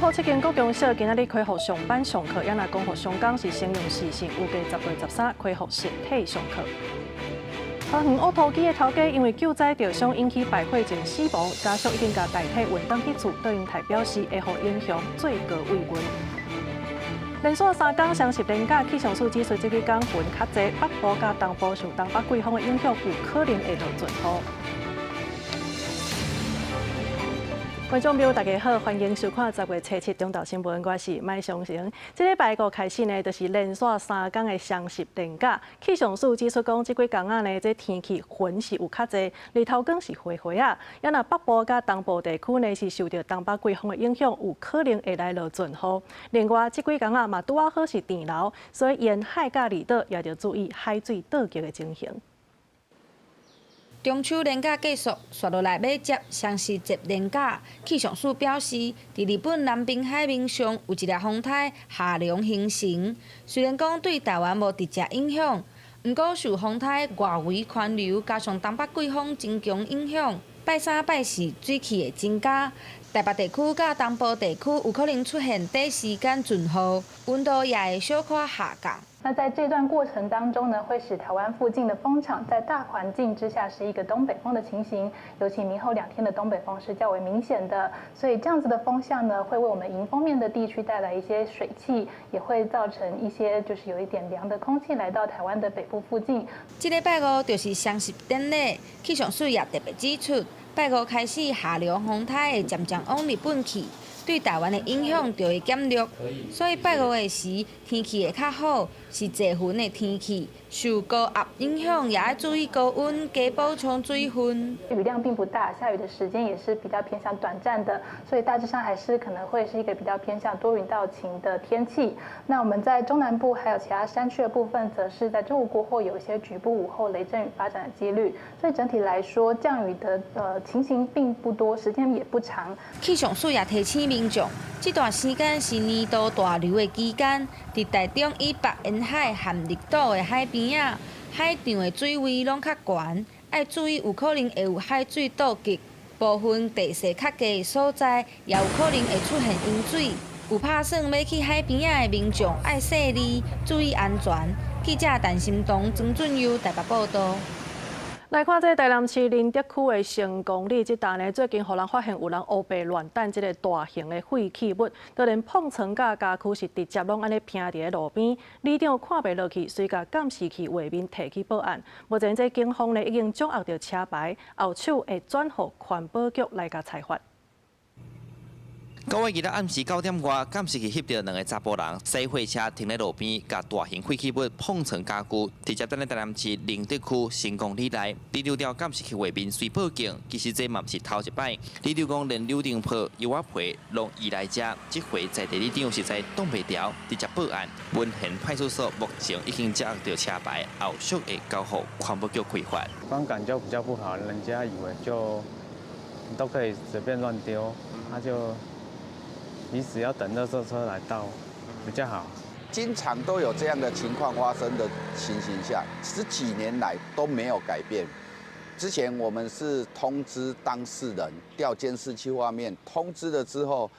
埔七間國中小今仔日恢復上班上課，也若光復雙工是先用視訊，預計10月13恢復實體上課。桃園烏塗機的頭家因為救災著傷引起敗血症死亡，家屬已經共遺體運轉去厝，杜英泰表示會予英雄做高慰問。連續3工雙十連假，氣象署指出，這幾工雲較濟，北部佮東部受東北季風的影響，有可能會落陣雨。觀眾朋友，大家好，歡迎收看10月初7中晝新聞，我是麥尚成。這禮拜五開始呢，就是連續三工的雙十連假。氣象署指出講，這幾工仔呢，這天氣雲是有較濟，日頭光是花花仔。也若北部佮東部地區呢，是受著東北季風的影響，有可能會來落陣雨。另外，這幾工仔嘛拄仔好是甜流，所以沿海佮離島也著注意海水倒激的情形。中秋連假結束，紲落來欲接雙十節連假。氣象署表示，佇日本南濱海面上有一粒風颱下龍形成，雖然講對台灣無直接影響，毋過受風颱外圍環流加上東北季風增強影響，拜三、拜四水汽會增加，台北地區佮東部地區有可能出現短時間陣雨，溫度也會小可下降。那在這段過程當中呢，會使台灣附近的風場在大環境之下是一個東北風的情形，尤其明後2天的東北風是較為明顯的，所以這樣子的風向呢，會為我們迎風面的地區帶來一些水汽，也會造成一些就是有一點涼的空氣來到台灣的北部附近。這禮拜五就是雙十典禮，氣象署也特別指出，拜五開始下龍風颱會漸漸往日本去。對台灣的影響就會減弱，所以拜五的時天氣會較好，是濟雲的天氣。受高壓影響，也愛注意高溫，加補充水分。雨量並不大，下雨的時間也是比較偏向短暫的，所以大致上還是可能會是一個比較偏向多雲到晴的天氣。那我們在中南部還有其他山區的部分，則是在中午過後有一些局部午後雷陣雨發展的幾率。所以整體來說，降雨的情形並不多，時間也不長。氣象署也提醒民眾，這段時間是年度大流的期間，佇台中以北沿海和綠島的海邊仔，海場的水位攏較懸，愛注意有可能會有海水倒激，部分地勢較低的所在，也有可能會出現淹水。有拍算欲去海邊仔的民眾，愛細膩，注意安全。記者陳心東、曾俊佑台北報導。來看這台南市仁德區的成功里，這棟呢最近予人發現有人烏白亂擲這个大型的廢棄物，都連碰床佮家具是直接攏按呢拚佇咧路邊，里長看袂落去，遂共監視器畫面提去報案。目前這警方呢已經掌握著車牌，後手會轉予環保局來共裁罰。9月2日暗時9點外，監視器翕著兩个查埔人駛貨車停咧路邊，共大型廢棄物碰床家具，直接擲咧台南市仁德區成功里內。里長調監視器畫面隨報警，其實這嘛毋是頭一擺。里長講連柳丁皮、柚仔皮攏移來遮，這回在地里長實在擋袂牢，直接報案。文賢派出所目前已經掌握著車牌，後續會交予環保局開罰。觀感就比較不好，人家以為就都可以隨便亂丟，他就。你只要等垃圾車來倒比較好。經常都有這樣的情況發生的情形下，十幾年來都沒有改變。之前我們是通知當事人調監視器畫面，通知了之後，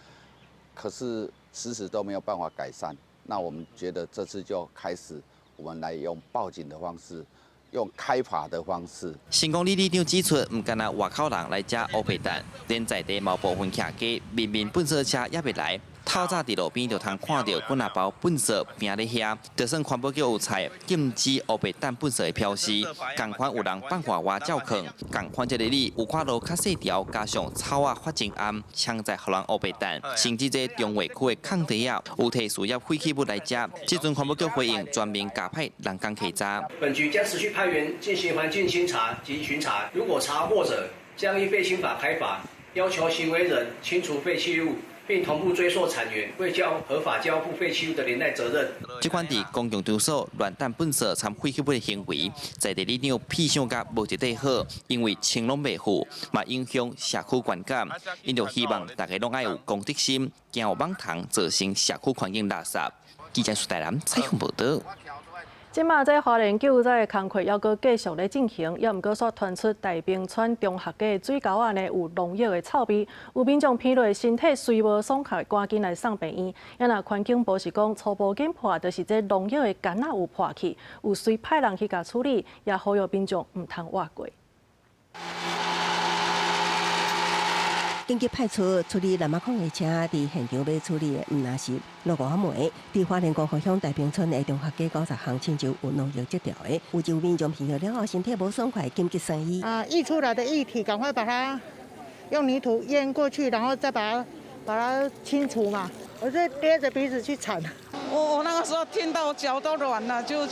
可是遲遲都沒有辦法改善。那我們覺得這次就開始，我們來用報警的方式。用開罰的方式。成功里里長指出，毋干焦外口人來遮烏白擲，連在地某部分徛家明明糞掃車猶袂來，透早佇路邊就通看著幾若包糞掃拚咧遐，就算環保局有菜禁止烏白擲糞掃的標示，仝款有人放外外照囥，仝款這个里有看路較細條，加上草仔發真暗，常在予人烏白擲，甚至這中衛區的空地仔有提事業廢棄物來遮，這陣環保局回應全面加派人工稽查。本局將持續派員進行環境清查及巡查，如果查獲者，將依廢清法開罰，要求行為人清除廢棄物，並同步追溯產源，未交合法交付廢棄物的連帶責任。這款佇公共場所亂擲糞掃摻廢棄物的行為，在地里長屁想甲無一塊好，因為錢攏袂付，嘛影響社區觀感。𪜶就希望大家攏愛有公德心，驚有網蟲造成社區環境垃圾。記者蘇台南採訪報導。這馬這花蓮救災的工課猶閣繼續咧進行，猶毋過煞傳出大平川中學的水溝仔呢有農藥的臭味，有民眾鼻落身體雖無爽快，趕緊來送病院。啊若環境部是講初步檢破，就是這農藥的管仔有破去，有隨派人去共處理，也呼籲民眾毋通倚過。緊急派出處理垃圾礦的車，佇現場欲處理的，毋但是落五枚。佇花蓮光復鄉大平村的中學街90巷，親像有農藥積著的，有一民眾鼻了後身體無爽快，緊急送醫。啊，溢出來的液體，趕快把它用泥土淹過去，然後再把它清除嘛。我就捏著鼻子去鏟。我那個時候聽到腳都軟了，就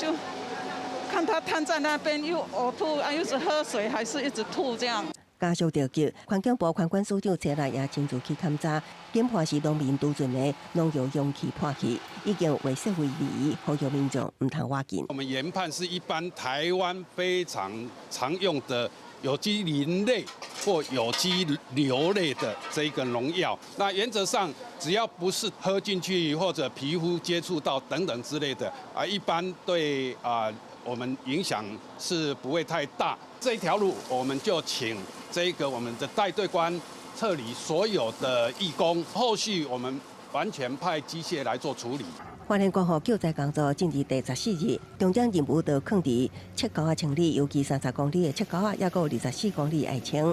看他癱在那邊，又嘔吐，啊，又是喝水，還是一直吐這樣。家屬著急，環境部環管署長車來也親自去勘查，檢破是農民儲存的農藥容器破去，已經危險為離，呼籲民眾毋通倚近。我們研判是一般台灣非常常用的有機磷類或有機硫類的這個農藥。那原則上只要不是喝進去或者皮膚接觸到等等之類的，啊，一般對啊我們影響是不會太大。這一條路我們就請這個我們的帶隊官撤離所有的義工，後續我們完全派機械來做處理。花蓮光復救災工作進入第14日，重點任務就囥佇切溝仔清理，尤其30公里的切溝仔，抑閣有24公里愛清，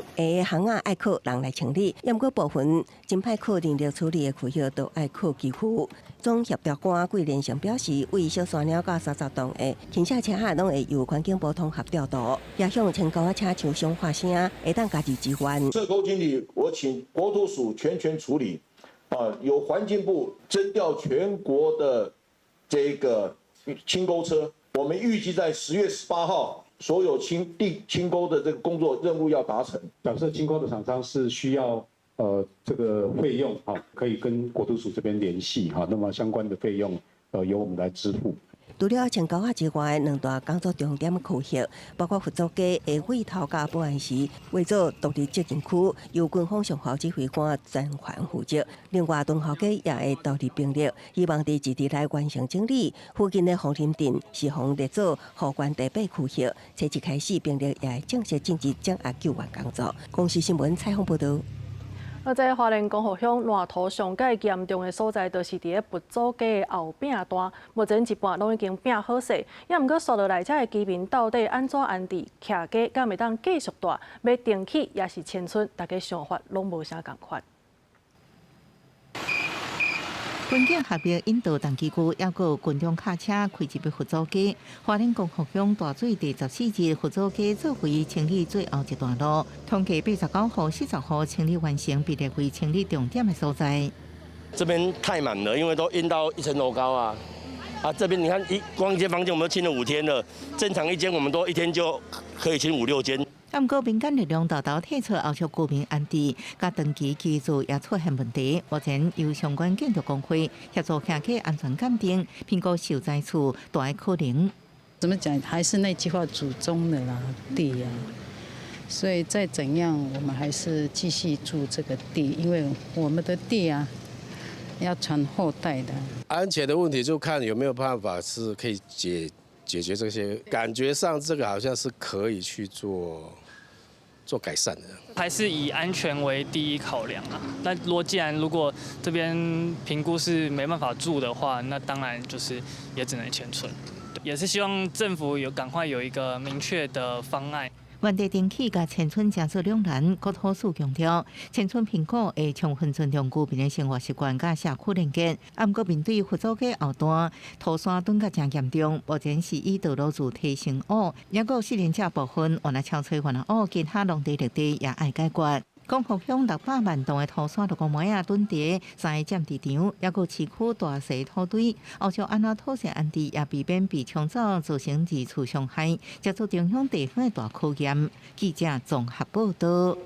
下巷仔愛靠人來清理，毋過部分真歹靠人力處理的區域，都愛靠機具。總協調官桂連成表示，為小山嶺到30棟的傾斜車仔，攏會由環境部統合調度，也向清溝仔車廠商發聲，會當加入支援。這溝清理，我請國土署全權處理。啊，由環境部徵調全國的這個清溝車，我們預計在10月18號，所有清地清溝的這個工作任務要達成。假設清溝的廠商是需要這個費用，哈，可以跟國土署這邊聯繫，哈，那麼相關的費用由我們來支付。除了清溝仔之外，兩大工作重點區域，包括佛祖街下尾頭佮保安寺，劃做獨立責任區，由軍方上校指揮官專權負責。另外，敦孝街也會投入兵力，希望佇一日內完成整理。附近的鳳林鎮是予列做雨冠第八區域，初一開始兵力也會正式進入掌壓救援工作。公視新聞採訪報導。啊，這花蓮光復鄉爛土上蓋嚴重的所在，就是佇咧佛祖街的後壁段。目前一半攏已經摒好勢，也毋過紲落來，遮的居民到底按怎安置？徛家敢會當繼續蹛？欲重起抑是遷村，大家想法攏無啥仝款。軍警合力引導重機具，抑閣有軍用卡車開入去佛祖街。花蓮光復鄉大水第14日，佛祖街作為清理最後一段路，統計89戶、40戶清理完成，被列為清理重點的所在。這邊太滿了，因為都淹到一層樓高啊！啊，這邊你看一光一間房間，我們都清了5天了。正常一間我們都一天就可以清五六間。毋過民間力量沓沓退出，後續居民安置，佮長期居住也出現問題。目前由相關建築工會協助徛家安全鑑定，評估受災厝大的可能。怎麼講？還是那句話，祖宗的啦地啊。所以再怎樣，我們還是繼續住這個地，因為我們的地啊，要傳後代的。安全的問題就看有沒有辦法是可以解決這些。感覺上這個好像是可以去做改善的，還是以安全為第一考量啊。那如果既然如果這邊評估是沒辦法住的話，那當然就是也只能遷村。也是希望政府有趕快有一個明確的方案。原地重起佮遷村誠做兩難，國土署強調，遷村評估會充分尊重居民的生活習慣佮社區連結。啊，毋過面對佛祖街後段土山囤甲誠嚴重，目前是以道路自提升挖，抑閣有四連這部分原來超出原來挖，其他農地綠地也愛解決。光復鄉600萬棟的土山六個麥仔囤佇三个占地場，抑閣市區大細土堆，後續按怎妥善安置，也避免被沖走，造成二次傷害，這做中央地方的大考驗。記者綜合報導。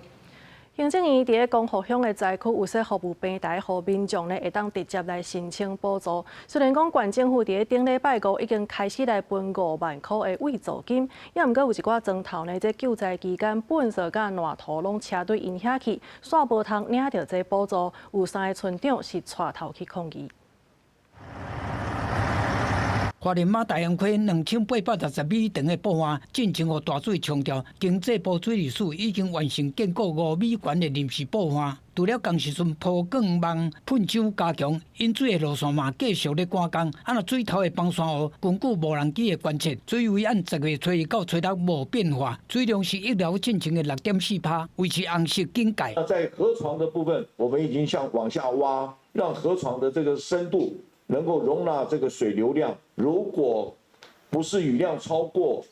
行政院佇咧光復鄉的災區有設服務平台，予民眾呢會當直接來申請補助。雖然講縣政府佇咧頂禮拜五已經開始來分5萬箍的慰助金，也毋過有一寡莊頭呢，這救災期間糞埽佮爛土攏車對𪜶遐去，煞無通領著這補助。有三个村長是帶頭去抗議。花蓮馬大陽溪2860米長的布岸，進前予大水沖掉，經濟部水利署已經完成建構5米懸的臨時布岸。除了仝時陣鋪管網噴酒加強，引水的路線嘛繼續咧趕工。啊，若水頭的崩山湖，根據無人機的觀測，水位按10月初一到初六無變化，水量是預料進前的6.4%，維持紅色警戒。那在河床的部分，我們已經向往下挖，讓河床的這個深度能夠容納這個水流量。如果不是雨量超過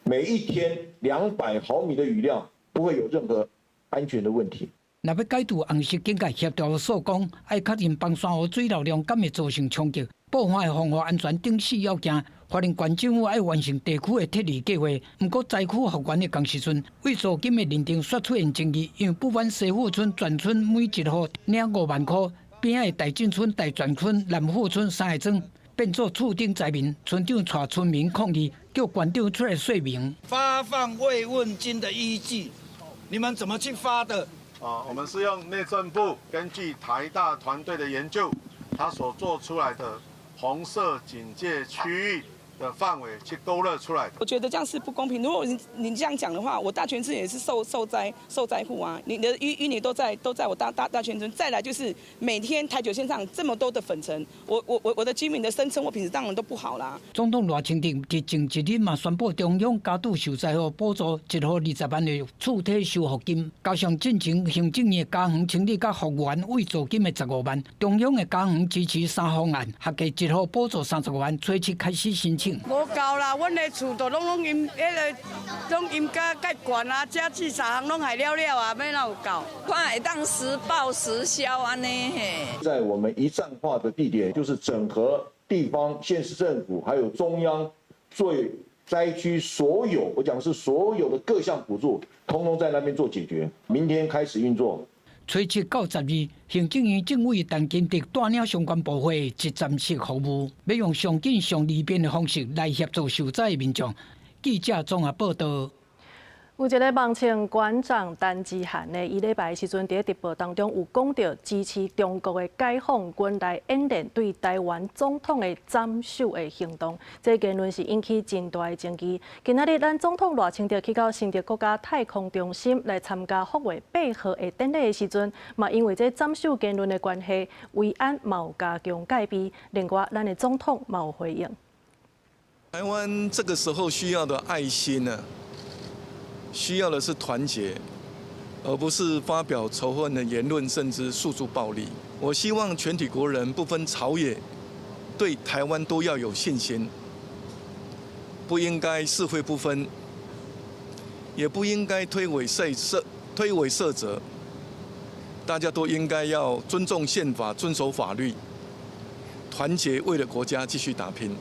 每一天200毫米的雨量，不會有任何安全的問題。若欲解除紅色警戒，協調署講，愛確認崩山湖水流量敢會造成衝擊，布岸的防護安全等四要件。花蓮縣政府愛完成地區的撤離計劃。毋過災區復原的仝時陣，慰助金的認定煞出現爭議，因為不管西富村全村每一戶領5萬箍，邊仔的大進村、大泉村、南富村三个庄變做次等災民，村長帶村民抗議，叫縣長出來說明。發放慰問金的依據，你們怎麼去發的？啊，我們是用內政部根據台大團隊的研究，他所做出來的紅色警戒區域的範圍去勾勒出來。我覺得這樣是不公平。如果你這樣講的話，我大泉村也是受災戶啊。你的淤泥都在我大泉村。再來就是每天台九線上這麼多的粉塵，我的居民的生生活品質當然都不好啦。總統賴清德佇前一日嘛宣布，中央加注受災戶補助一戶20萬的厝體修復金，加上進前行政院家園清理佮復原慰助金的15萬，中央的家園支持三方案，合計一戶補助35萬，初七開始申請。無夠啦，阮的厝都攏淹，彼个攏淹甲蓋懸啊，這四三項攏害了了啊，欲哪有夠？看會當實報實銷按呢嘿。在我們一站化的地點，就是整合地方縣市政府還有中央對災區所有，我講是所有的各項補助，通通在那邊做解決。明天開始運作。初七到12，行政院政委陳金德帶領相關部會一站式服務，欲用上緊上利便的方式來協助受災的民眾。記者綜合報道。有一个網清館長陳之漢呢，伊禮拜的時陣佇直播當中有講著支持中國的解放軍來演練對台灣總統的斬首的行動，這個言論是引起真大的爭議。今仔日咱總統賴清德去到新竹國家太空中心來參加福衛八號的典禮的時陣，嘛因為這斬首言論的關係，維安嘛有加強戒備。另外，咱的總統嘛有回應。台灣這個時候需要的愛心呢？需要的是團結，而不是發表仇恨的言論，甚至訴諸暴力。我希望全體國人不分朝野，對台灣都要有信心，不應該是非不分，也不應該推諉卸責。大家都應該要尊重憲法，遵守法律，團結，為了國家繼續打拼。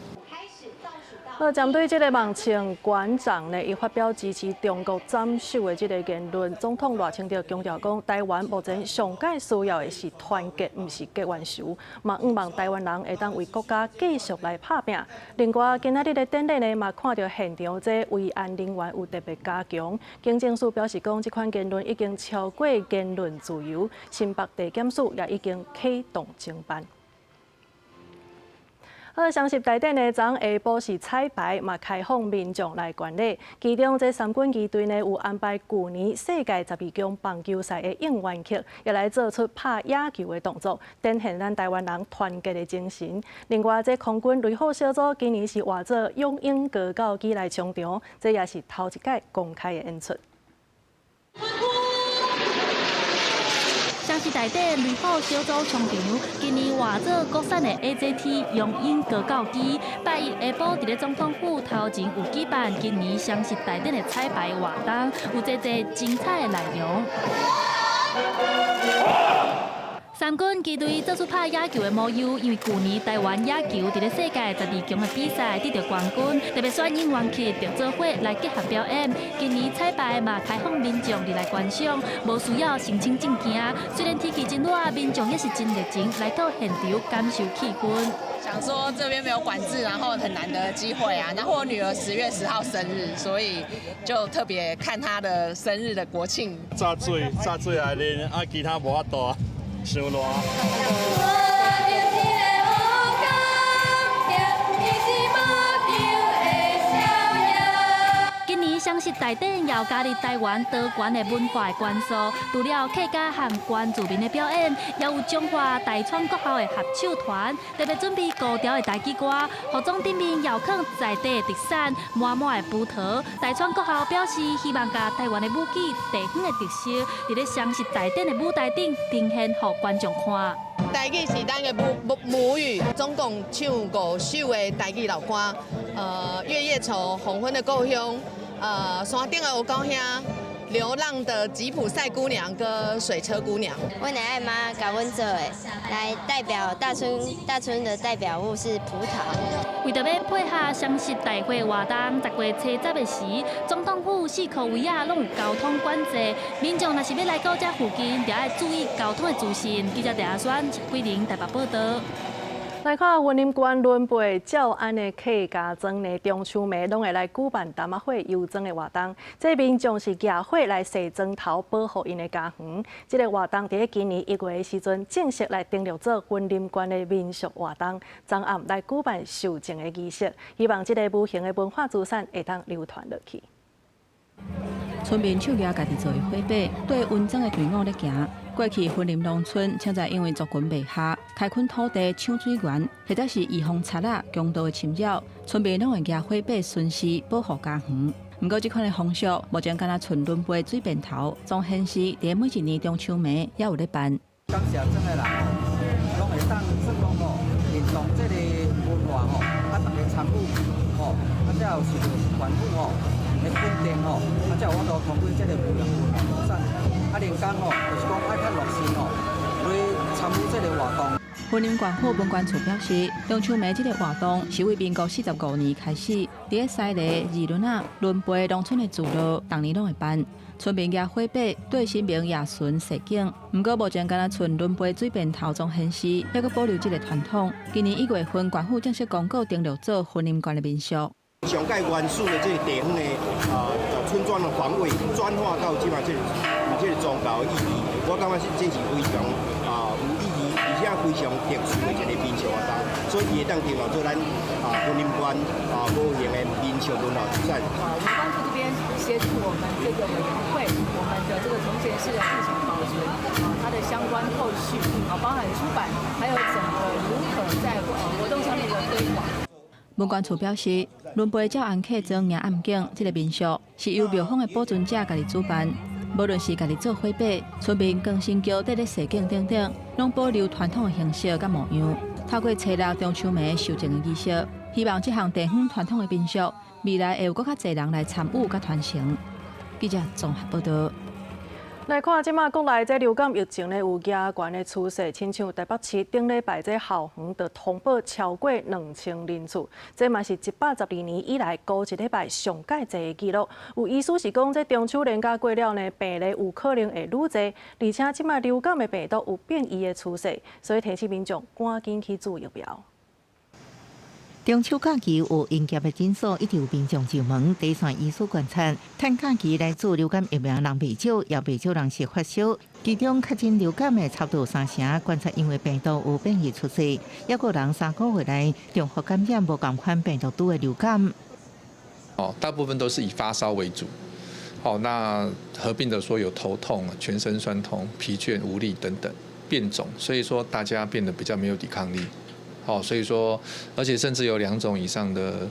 好，針對這个網清館長呢，伊發表支持中國斬首的這个言論，總統賴清德強調講，台灣目前上蓋需要的是團結，毋是結怨仇。嘛，向望台灣人會當為國家繼續來拍拚。另外，今仔日的典禮呢，嘛看著現場這維安人員有特別加強。警政署表示講，這款言論已經超過言論自由，新北地檢署也已經啟動偵辦。好，雙十大典呢，昨下晡是彩排，嘛開放民眾來觀禮。其中，這三軍儀隊呢有安排舊年世界12強棒球賽的應援曲，也來做出拍野球的動作，展現咱台灣人團結的精神。另外，這空軍雷虎小組今年是換做勇鷹高教機來衝場，這也是頭一擺公開的演出。雙十大典雷虎小組衝場，今年換做國產的 AJT 雄鷹高教機。拜一下晡，佇咧總統府頭前有舉辦今年雙十大典的彩排活動，有濟濟精彩的內容。三軍機隊做出拍野球的模樣，因為舊年台灣野球佇咧世界12強的比賽得著冠軍，特別選應援曲著做伙來結合表演。今年彩排嘛開放民眾入來觀賞，無需要申請證件。雖然天氣真熱，民眾也是真熱情來到現場感受氣氛。想說這邊沒有管制，然後很難得的機會啊。然後我女兒10月10號生日，所以就特別看她的生日的國慶。炸水炸水來啉，啊，其他無法度啊。傷熱。大典也有加入台灣多元的文化元素，除了客家和原住民的表演，也有彰化大川國校的合唱團，特別準備高調的台語歌，服裝頂面也有囥在地的特產，滿滿的葡萄。大川國校表示，希望共台灣的舞技、地方的特色，佇咧雙十大典的舞台頂呈現予觀眾看。台語是咱的母語，總共唱五首的台語老歌，月夜愁、黃昏的故鄉、山頂的烏狗兄、流浪的吉普賽姑娘跟水車姑娘。阮的愛媽共阮做的，來代表大村，大村的代表物是葡萄。為著欲配合雙十大會活動，10月初10的時，總統府四箍圍仔攏有交通管制，民眾若是欲來到這附近，著愛注意交通的資訊。記者鄭阿選、桂林台北報道。來看雲林縣崙背詔安的客家莊呢，中秋暝攏會來舉辦擔仔火遊莊的活動。這民眾是舉火來洗莊頭，保護𪜶的家園。這个活動佇咧今年1月的時陣正式來登錄做雲林縣的民俗活動。昨暗來舉辦受證的儀式，希望這个無形的文化資產會當流傳落去。村民手舉家己做的火把，綴勻莊的隊伍咧行。過去雲林農村，現在因為族群袂合，開墾土地、搶水源，或者是移防賊仔、強盜的侵擾，村民攏會舉火把巡視保護家園。毋過，這款的風俗目前敢若賰崙背水便頭，總顯示佇每一年中秋暝猶有咧辦。感謝莊的人吼，攏會當算講吼，認同這个文化吼，啊，大家參與吼，啊，才有受著縣府吼的肯定吼，啊，才有法度通過這个無形文化遺產。啊，連講吼，就是講愛較熱心吼，來參與這个活動。雲林縣府文管處表示，中秋暝這个活動是為民國45年開始，佇咧西螺、二崙仔、崙背農村的聚落，逐年攏會辦。村民舉火把對神明夜巡示警。毋過目前敢若賰崙背水便頭總顯示，猶閣保留這个傳統。今年1月份，縣府正式公告登錄做雲林縣的民俗。上蓋原始的這个地方的村莊的防衛，轉化到這馬這个這个宗教的意義，我感覺是這是非常有意義，而且非常特殊的一个民俗活動，所以會當定做咱雲林縣無形的民俗文化資產。文管處這邊協助我們這個委員會，我們的這個從前式的進行保存，它的相關後續，包含出版，還有整個如何在活動上面的推廣。文管處表示，崙背詔安客莊迎暗景這个民俗是由廟方的保存者家己主辦，無論是家己做火把、村民扛神轎綴咧示警等等，攏保留傳統的形式佮模樣。透過初六中秋暝受證的儀式，希望這項地方傳統的民俗，未來會有閣較濟人來參與佮傳承。記者綜合報道。來看，這馬國內這流感疫情呢有加懸的趨勢，親像台北市頂禮拜這校園就通報超過2000人次，這嘛是112年以來孤一禮拜上蓋濟的紀錄。有醫師是講，這中秋連假過了呢，病例有可能會愈濟，而且這馬流感的病毒有變異的趨勢，所以提醒民眾趕緊去注疫苗。中秋假期有營業的診所，一直有民眾上門。第一線醫師觀察，趁假期來注流感疫苗人袂少，也袂少人是發燒。其中確診流感的差不多三成，觀察因為病毒有變異趨勢，抑閣有人3個月內重複感染無仝款病毒株的流感。哦，大部分都是以發燒為主。哦，那合併的說有頭痛、全身痠痛、疲倦無力等等變種，所以說大家變得比較沒有抵抗力。好，所以說，而且甚至有2種以上的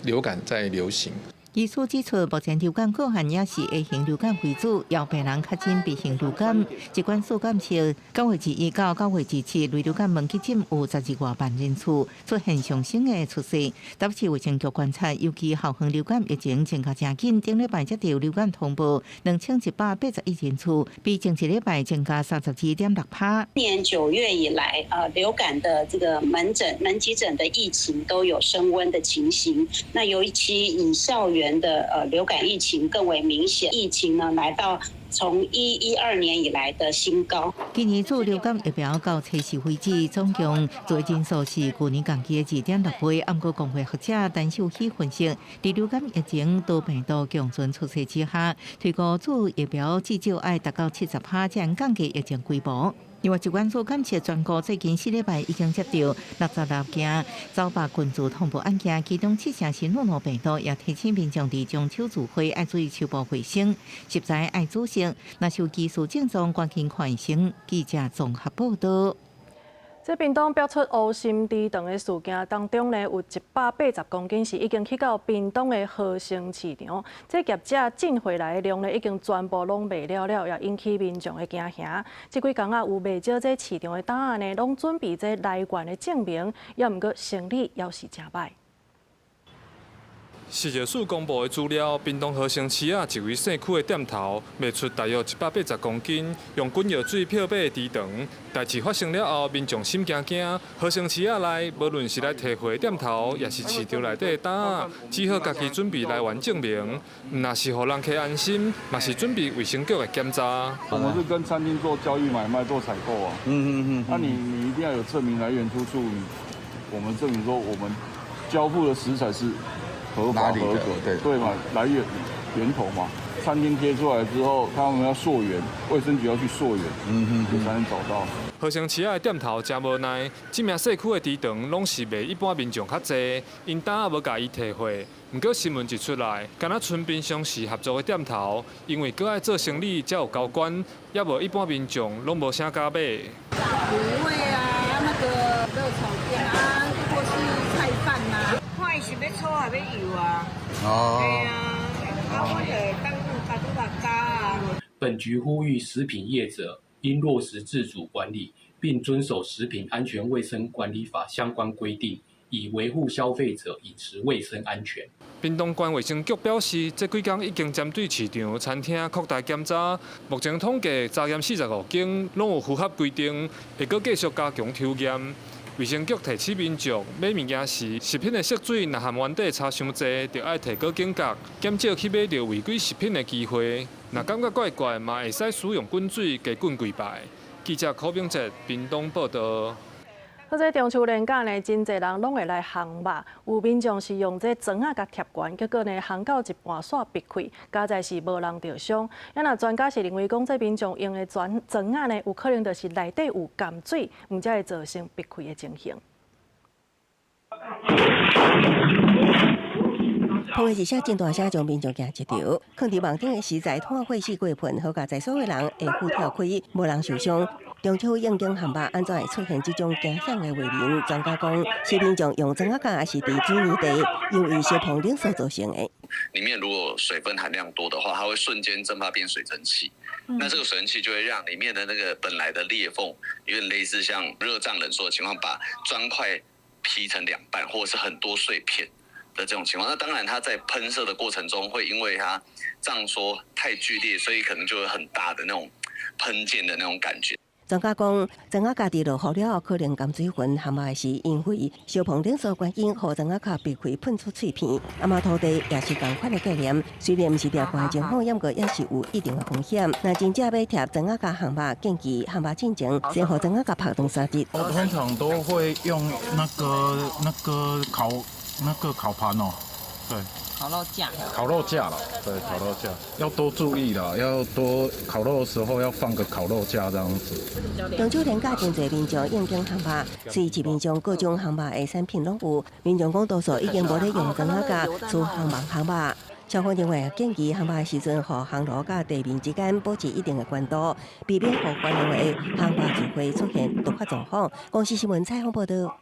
流感在流行。醫師指出，目前流感個案也是 A 型流感為主，有病人確診 B 型流感。疾管署監測，9月21到9月27，類流感門急診有12外萬人次出現上升的趨勢。台北市衛生局觀察，尤其校園流感疫情增加誠緊，頂禮拜接著流感通報2181人次，比前一禮拜增加32.6%。今年9月以來，流感的這個門診、門急診的疫情都有升溫的情形。那尤其以校園的流感疫情更為明顯，疫情呢來到從112年以來的新高。今年注流感疫苗到測試為止，總共做人數是舊年同期的2.6倍。毋過公衛學者陳秀熙分析，佇流感疫情多病毒共存趨勢之下，推估注疫苗至少愛達到70%，才能降低疫情規模。另外，疾管署监测全国最近4礼拜已经接到66件走肉群组通报案件，其中7成是诺如病毒，也提醒民众伫中秋聚会爱注意手部卫生，食材爱煮熟，若是有疑似症状，赶紧看医生。记者综合报道。这屏东标出乌心猪肠的事件当中呢，有180公斤是已经去到屏东的和兴市场。这业者进货来的量呢，已经全部拢卖了了，也引起民众的惊吓。这几工啊，有袂少这市场的摊仔呢，拢准备这来源的证明，犹毋过生理犹是诚䆀。食药署公布的资料，屏东和兴市仔一位姓区的店头卖出大约180公斤用滚药水漂白的猪肠。代志发生了后，民众心惊惊。和兴市仔内，无论是来提货的店头，抑是市场内底的摊仔，只好家己准备来源证明。毋若是予人客安心，嘛是准备卫生局的检查。我们是跟餐厅做交易买卖、做采购啊。那你一定要有证明来源出处，我们证明说我们交付的食材是合法合格，对对嘛？来源源头嘛，餐厅贴出来之后，他们要溯源，卫生局要去溯源，就才能找到。和兴市仔的店头诚无奈，这名社区的猪肠拢是卖一般民众较济，𪜶担仔无共伊提货。毋过新闻一出来，敢若賰平常时合作的店头，因为阁爱做生理才有交关，犹无一般民众拢无啥敢买。卤味啊，那个热炒店啊，或是菜饭啊。看伊是欲炒抑欲油啊？哦。对啊，啊，我就当家己来加啊。本局呼吁食品业者应落实自主管理，并遵守食品安全卫生管理法相关规定，以维护消费者饮食卫生安全。屏东县卫生局表示，这几工已经针对市场、餐厅扩大检查，目前统计查验45间，拢有符合规定，会阁继续加强抽验。卫生局提醒民众，买物件时，食品的色水若和原底差伤济，就爱提高警觉，减少去买著违规食品的机会。若感觉怪怪，嘛会使使用滚水加滚几摆。记者柯炳哲屏东报道。好，这中秋连假呢，真济人拢会来烘肉，有民众是用这砖仔共贴悬，结果呢烘到一半煞篦开，佳哉是无人著伤。啊，若专家是认为讲，这民众用的砖砖仔呢，有可能就是内底有含水，毋才会造成篦开的情形。砰的一声真大声，将民众惊一跳。囥伫网顶的食材拖火势过喷，好佳哉所有人会赴跳开，无人受伤。中秋应景烘肉，按怎会出现这种惊险的画面？专家讲，是民众用砖仔架，抑是伫水泥地，因为烧膨冷所造成的。里面如果水分含量多的话，它会瞬间蒸发变水蒸气。那这个水蒸气就会让里面的那个本来的裂缝，有点类似像热胀冷缩的情况，把砖块劈成两半，或者是很多碎片的这种情况。那当然，它在喷射的过程中，会因为它胀缩太剧烈，所以可能就会很大的那种喷溅的那种感觉。专家讲，砖仔架伫落雨了后，可能含水分烘肉时，因为烧膨冷缩原因，予砖仔壳篦开喷出碎片。啊嘛，土地也是仝款的概念，虽然毋是掠过情况，毋过也是有一定的风险。若真正欲贴砖仔架烘肉，建议烘肉进前先予砖仔架曝长3日。我通常都会用那个烤盘哦，对。烤肉架。烤肉架啦，对，烤肉架要多注意啦，要多烤肉的时候要放个烤肉架这样子。中秋连假真济民众应景烘肉，虽市面上各种烘肉的产品拢有，民众讲多数已经无咧用砖仔架做烘肉烘肉。消防人员建议烘肉的时阵，予烘炉佮地面之间保持一定的悬度，避免予悬炉的烘肉聚会出现突发状况。公视新闻采访报道。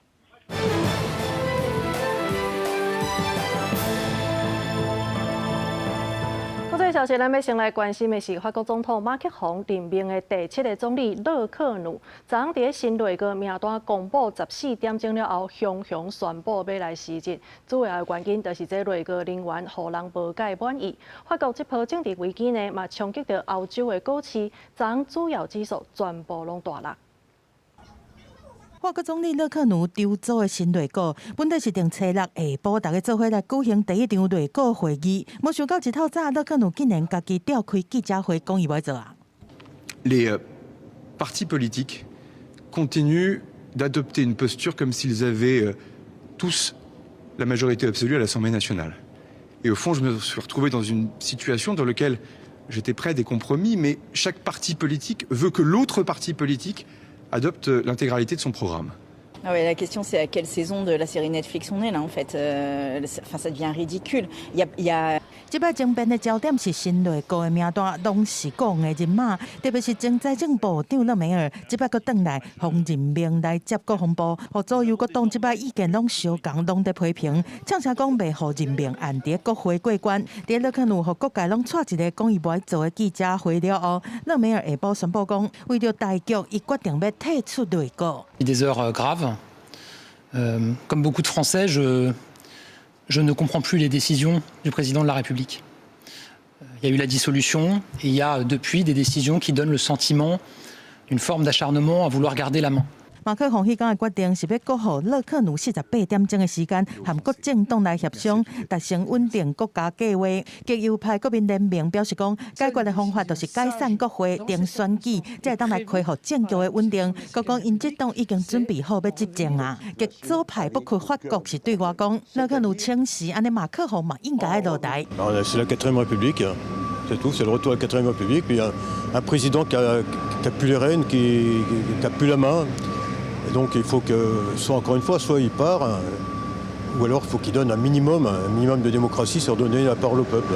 国际消息，咱欲先来关心的是法国总统马克宏任命的第七个总理勒克努，昨昏伫新内阁名单公布14点钟了后，雄雄宣布欲来辞职。主要的原因就是这内阁人员予人无介满意。法国这波政治危机呢，嘛冲击著欧洲的股市，昨昏主要指数全部拢大落。法國總理勒克努籌組的新內閣，本來是定初六下晡，大家做伙來舉行第一場內閣會議，無想到一透早，勒克努竟然家己召開記者會，講伊無愛做啊。 Les partis politiques continuent d'adopter une posture comme s'ils avaient tous la majorité absolue à l'Assemblée nationale. Et au fond, je me suis retrouvé dans une situation dans laquelle j'étais prêt à des compromis, mais chaque parti politique veut que l'autre parti politique Adopte l'intégralité de son programme. Ah ouais, la question, c'est à quelle saison de la série Netflix on est là, en fait. Enfin, ça devient ridicule. Il y a 這擺爭辯的焦點是新內閣的名單，攏是講的人馬，特別是前財政部長勒梅爾，這擺閣轉來予任命來接國防部，予左右各黨這擺意見攏相仝，攏佇批評，嗆聲講袂予任命案佇國會過關。佇勒克努予各界攏帶一个講伊無愛做的記者會了後，勒梅爾下晡宣布講，為著大局，伊決定欲退出內閣。 Des heures graves. Comme beaucoup de Français, je ne comprends plus les décisions du président de la République. Il y a eu la dissolution et il y a depuis des décisions qui donnent le sentiment d'une forme d'acharnement à vouloir garder la main. 馬克宏彼工的決定是欲閣予勒克努48點鐘的時間，和各政黨來協商，達成穩定國家計劃。極右派國民聯盟表示講，解決的方法就是解散國會、停選舉，才會當來恢復政局的穩定。閣講𪜶這黨已經準備好欲執政啊。極左派不屈法國是對外講，勒克努請辭，按呢馬克宏嘛應該愛落台。 C'est la quatrième République, c'est tout, c'est le retour à la quatrième République. Puis un président qui a plus les rênes, qui a plus la main. Et donc il faut que, soit encore une fois, soit il part, ou alors il faut qu'il donne un minimum de démocratie, c'est redonner la parole au peuple.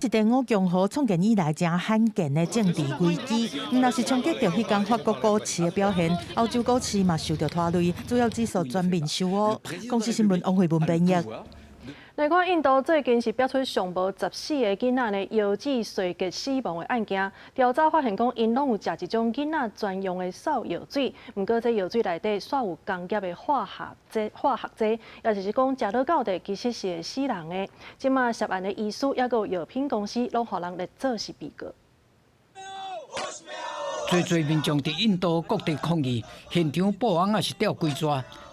是第五共和創建以來誠罕見的政治危機，毋但是衝擊著彼工法國股市的表現，歐洲股市嘛受著拖累，主要指數全面收烏。公視新聞王慧文編譯。來看印度最近是爆出上無14個囡仔呢藥劑衰竭死亡的案件，調查發現講𪜶攏有食一種囡仔專用的掃藥水，毋過這藥水內底煞有工業的化學劑、化學劑，也就是講食落到底其實是會死人的。這馬涉案的醫師抑閣有藥品公司攏予人列做是被告。濟濟民眾佇印度各地抗議，現場布網仔是吊幾逝。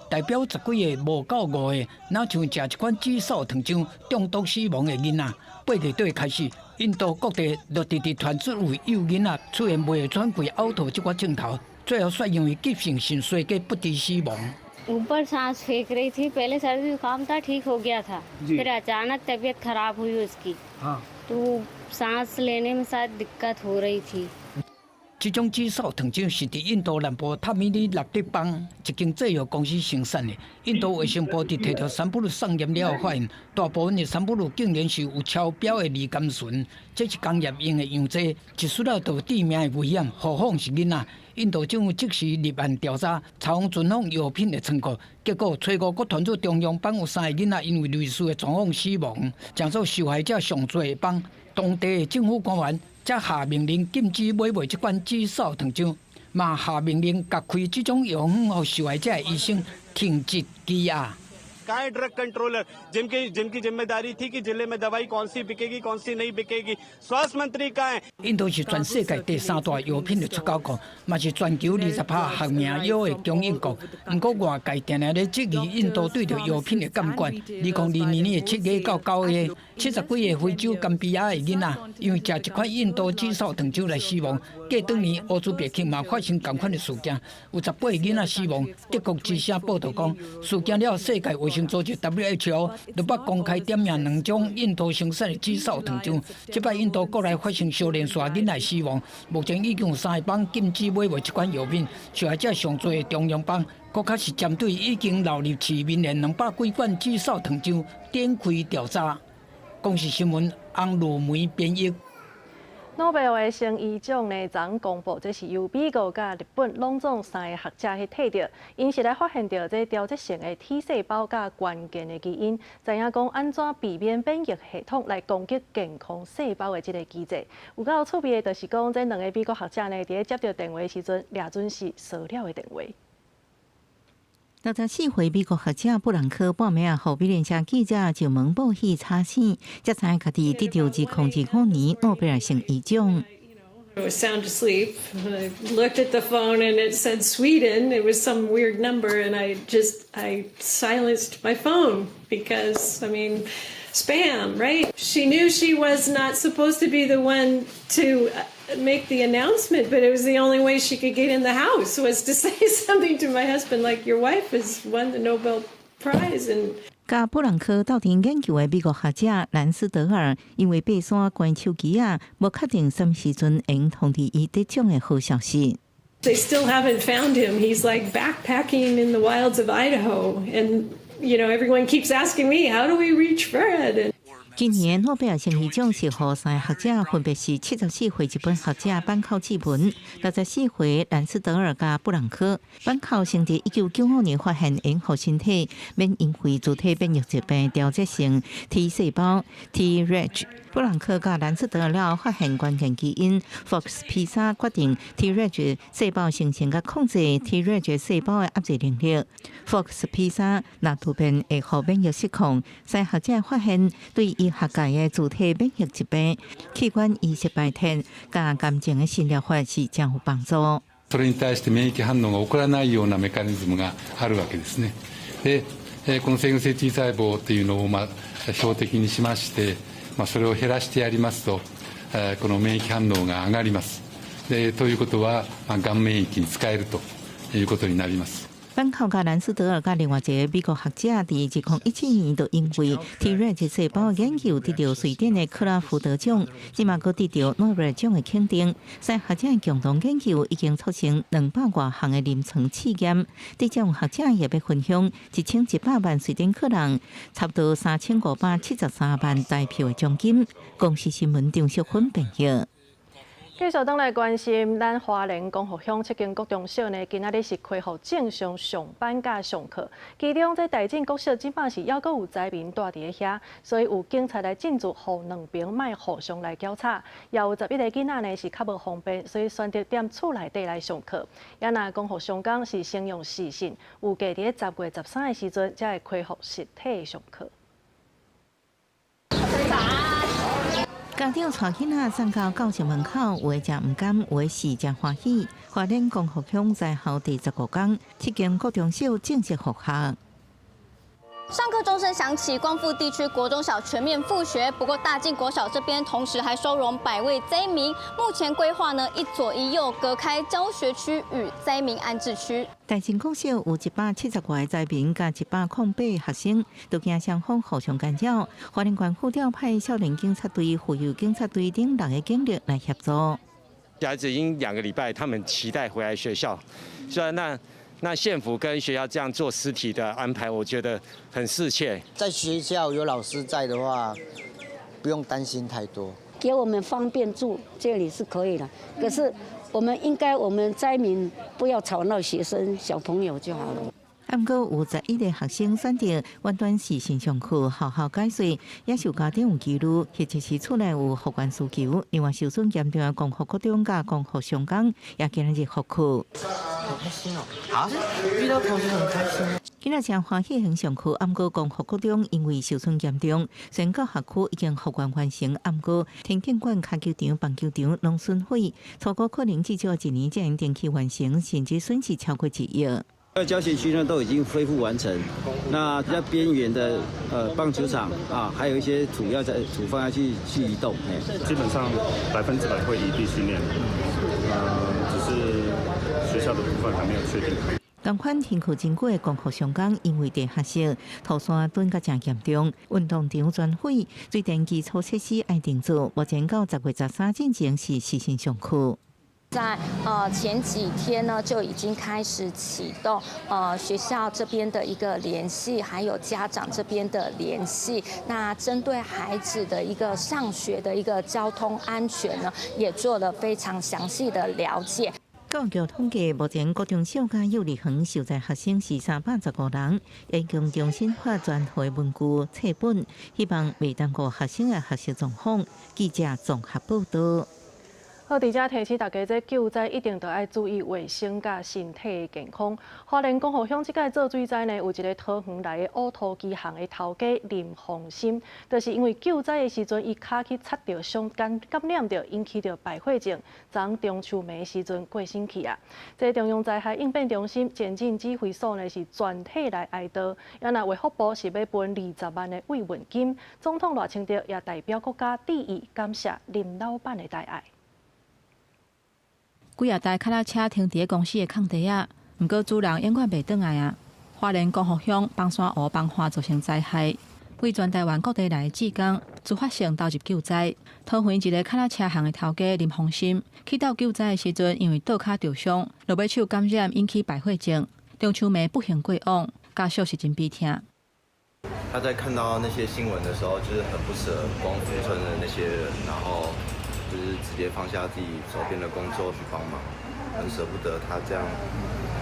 代表十幾个無夠5歲，若像食這款紫蘇糖漿中毒死亡的囡仔。8月底開始，印度各地陸續佇傳出有幼囡仔出現袂喘氣、嘔吐這款症頭，最後煞因為急性腎衰竭不治死亡。 ऊपर सांस फेंक रही थी। पहले सर्दी जुकाम था, ठीक हो गया था। फिर अचानक तबीयत खराब हुई उसकी, तो सांस लेने में शायद दिक्कत हो रही थी। 這種紫蘇糖漿是佇印度南部塔米爾納德邦一間製藥公司生產的。印度衛生部佇提著三不魯送驗了後，發現大部分的三不魯竟然是有超標的二甘醇，這是工業用的溶劑，一啜了就有致命的危險，何況是囡仔。印度政府即時立案調查，查訪存放藥品的倉庫，結果初五閣傳出中央邦有三个囡仔因為類似的狀況死亡，成做受害者上濟的邦。當地的政府官員才下命令禁止買賣這款紫蘇糖漿，嘛下命令共開這種藥方予受害者的醫生停職羈押。 कहाँ है ड्रग कंट्रोलर, जिनकी जिनकी जिम्मेदारी थी कि जिले में दवाई कौन सी बिकेगी, कौन सी नहीं बिकेगी? स्वास्थ्य मंत्री कहाँ है？印度是全世界第三大藥品的出口國，嘛是全球20%學名藥的供應國。毋過外界定定咧質疑印度對著藥品的監管。2022年的7月到9月，70幾个非洲岡比亞的囡仔，因為食這款印度紫蘇糖漿來死亡。過當年烏茲別克嘛發生仝款的事件，有18個囡仔死亡。德國之聲報導講，事件了後，世界衛生組織 WHO 就捌公開點名兩種印度生產的紫蘇糖漿。這擺印度國內發生相連續囡仔死亡，目前已經有三個邦禁止買賣這款藥品，受害者上濟的中央邦，閣較是針對已經流入市面的200幾罐紫蘇糖漿展開調查。公視新聞翁露梅編譯。諾貝爾的生醫獎呢，昨昏公布，這是由美國佮日本攏總三個學者去提著，𪜶是來發現著這調節性的 T 細胞佮關鍵的基因，知影講按怎避免免疫系統來攻擊健康細胞的這个機制。有夠趣味的，就是講這兩个美國學者呢，佇咧接著電話時陣，掠準是騷擾的電話。64歲美國學者布蘭克半暝啊，予美聯社記者石門報喜吵醒，才知影家己得著2025年諾貝爾生醫獎。 I was sound asleep. I looked at the phone and it said Sweden. It was some weird number, and I silenced my phone because, I mean, spam, right? She knew she was not supposed to be the one to make the announcement, but it was the only way she could get in the house was to say something to my husband like, "Your wife has won the Nobel Prize." And 佮布蘭克鬥陣研究的美國學者蘭斯德爾，因為爬山關手機仔，無確定啥物時陣會通知伊得獎的好消息。They still haven't found him. He's like backpacking in the wilds of Idaho, and everyone keeps asking me, how do we reach Fred? And 今年諾貝爾生理獎是予三个學者，分別是74歲日本學者坂口智文、64歲蘭斯德爾佮布朗克。坂口先佇1995年發現熒復身體免因為自體免疫疾病調節性 T 細胞 Treg。布朗克佮蘭斯德爾了後發現關鍵基因 FOXP3決定 Treg 細胞形成佮控制 Treg 細胞的壓制能力。FOXP3若突變會予免疫失控。三學者發現對醫學界的自體免疫疾病、器官移植排斥佮癌症的新療法是誠有幫助。それに対して免疫反応が起こらないようなメカニズムがあるわけですね。で、この制御性 T 細胞っていうのをまあ標的にしまして、まあそれを減らしてやりますと、この免疫反応が上がります。で、ということは、まあ、がん免疫に使えるということになります。坂口佮蘭斯德爾佮另外一个美國學者，佇2017年就因為 Treg 細胞研究得著瑞典的克拉福德獎，這馬閣得著諾貝爾獎的肯定。三學者共同研究已經促成200外項的臨床試驗，得獎學者也欲分享1100萬瑞典克朗，差不多3573萬台幣的獎金。公視新聞張淑芬編譯。繼續轉來關心咱花蓮光復鄉七間國中小呢，今仔日是恢復正常上班佮上課。其中這大進國小這擺是猶閣有災民蹛佇咧遐，所以有警察來進駐，予兩爿莫互相來交叉。也有11個囡仔呢是較無方便，所以選擇踮厝內底來上課。也若光復雙工是先用視訊，預計佇咧10月13的時陣才會恢復實體上課。家長帶囡仔送到教室門口，有的誠毋甘，有的是誠歡喜。花蓮光復鄉災後第15工，七間國中小正式復學。上課鐘聲響起，光復地區國中小全面復學。不過大進國小這邊同時還收容100位災民。目前規劃呢，一左一右隔開教學區與災民安置區。大進國小有170外個災民，佮108學生，都驚雙方互相干擾。花蓮縣府調派少年警察隊、婦幼警察隊等六个警力來協助。小孩子已經2個禮拜，他們期待回來學校，雖然那縣府跟學校這樣做實體的安排，我覺得很適切。在學校有老師在的話，不用擔心太多。給我們方便住，這裡是可以的。可是我們應該，我們災民不要吵鬧學生小朋友就好了。毋過有11個學生選擇遠端視訊上課，學校解說，也受家長有疑慮，或者是厝內有復原需求。另外受損嚴重的光復國中佮光復雙工也今日復課。好開心哦！啊，遇到同學很開心。今仔誠歡喜去上課，毋過光復國中因為受損嚴重，雖然教學區已經復原完成，毋過田徑館、跤球場、棒球場攏損毀，初估可能至少一年才能重啟完成，甚至損失超過1億。教學區呢都已經恢復完成，那比較邊緣的棒球場啊，還有一些土要在土方要去移動，基本上100%會移地訓練，只是學校的部分還沒有確定。仝款停課真久的光復雙工，因為地下室土山頓甲誠嚴重，運動場全毀，水電基礎設施愛重做，目前到10月13進前是視訊上課。在前幾天呢，就已經開始啟動學校這邊的一個聯繫，還有家長這邊的聯繫。那針對孩子的一個上學的一個交通安全呢，也做了非常詳細的了解。教育局統計，目前國中小佮幼兒園受災學生是315人，已經重新發全套的文具冊本，希望袂耽誤學生的學習狀況。記者綜合報道。好，佇遮提醒大家，這救災一定著愛注意衛生佮身體的健康。花蓮光復鄉這擺做水災呢，有一个桃園來的烏塗機行的頭家林鳳心，就是因為救災的時陣，伊跤去擦著傷感染著，引起著敗血症，昨中秋暝時陣過身去啊。這中央災害應變中心前進指揮所呢，是全體來哀悼，也若衛福部是欲分20萬的慰問金，總統賴清德也代表國家致意感謝林老闆的大愛。幾仔台跤踏車停佇咧公司的空地仔，毋過主人永遠袂轉來啊！花蓮光復鄉崩山湖崩岸造成災害，為全台灣各地來的志工，自發性投入救災。桃園一个跤踏車行的頭家林鴻心去到救災的時陣，因為倒跤著傷，落尾手感染引起敗血症，中手暝不幸過往，家屬是真悲痛。他在看到那些新聞的時候，就是很不捨光復村的那些人，然後就是直接放下自己手邊的工作去幫忙，很捨不得他這樣，